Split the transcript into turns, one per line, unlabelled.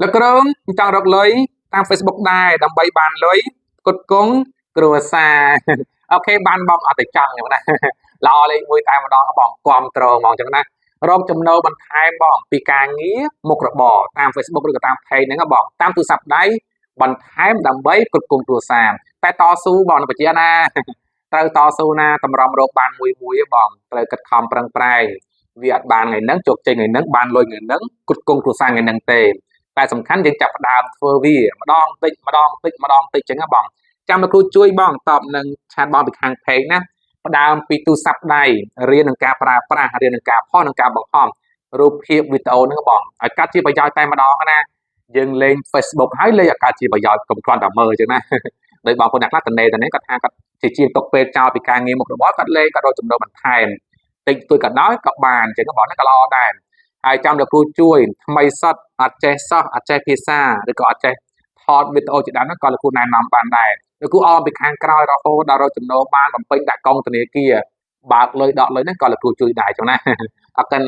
លោកគ្រូចង់រកលុយតាម Facebook ដែរដើម្បីបានលុយផ្គត់ផ្គង់គ្រួសារ OK បានបងអត់ទៅចង់ចឹងណាល្អលេខ1តែម្ដងបងគ្រប់ត្រហ្មងចឹងណារកចំណូលបន្ថែមបងពីការងារមុខរបរតាម Facebook ឬក៏តាម page ហ្នឹងបងតាមទូរស័ព្ទដៃបន្ថែមដើម្បីផ្គត់ផ្គង់គ្រួសារតែតស៊ូបងបជាណាត្រូវតស៊ូណាតម្រាំរកបានមួយមួយបងត្រូវគិតខំប្រឹងប្រែងវាអត់បានថ្ងៃហ្នឹងជោគជ័យថ្ងៃហ្នឹងបានលុយថ្ងៃហ្នឹងផ្គត់ផ្គង់គ្រួសារថ្ងៃហ្នឹងទេតែសំខាន់យើងចាប់ផ្ដើមធ្វើវាម្ដងតិចម្ដងតិចម្ដងតិចចឹងណាបងចាំលោកគ្រូជួយបងតបនឹង chat បងពីខាង page ណាផ្ដើមពីទូរស័ព្ទដៃរៀននឹងការប្រើប្រាស់រៀននឹងការផុសនឹងការបង្ហោះរូបភាពវីដេអូហ្នឹងបងឲ្យកាត់ជាប្រយោជន៍តែម្ដងណាយើងលេង Facebook ហើយលេងឲ្យកាត់ជាប្រយោជន៍កុំគ្រាន់តែមើលចឹងណាដោយបងប្អូនអ្នកខ្លះតនេតនេគាត់ថាគាត់ជាជាងទុកពេលចោលពីការងារមុខរបរគាត់លេងគាត់រកចំណូលបន្ថែមតិចតួចក៏ដោយក៏បានចឹងបងហ្នឹងក៏ល្អដែរហើយចាំលោកគ្រូជួយថ្មីសតអត់ចេះសោះអត់ចេះភាសាឬក៏អត់ចេះថតវីដេអូជាដើមហ្នឹងក៏លោកគ្រូណែនាំបានដែរលោកគ្រូអមពីខាងក្រោយរហូតដល់រកចំណូលបានបំពេញដាក់កងធនាគារបើកលុយដកលុយហ្នឹងក៏លោកគ្រូជួយដែរចឹងណាអរគុណ។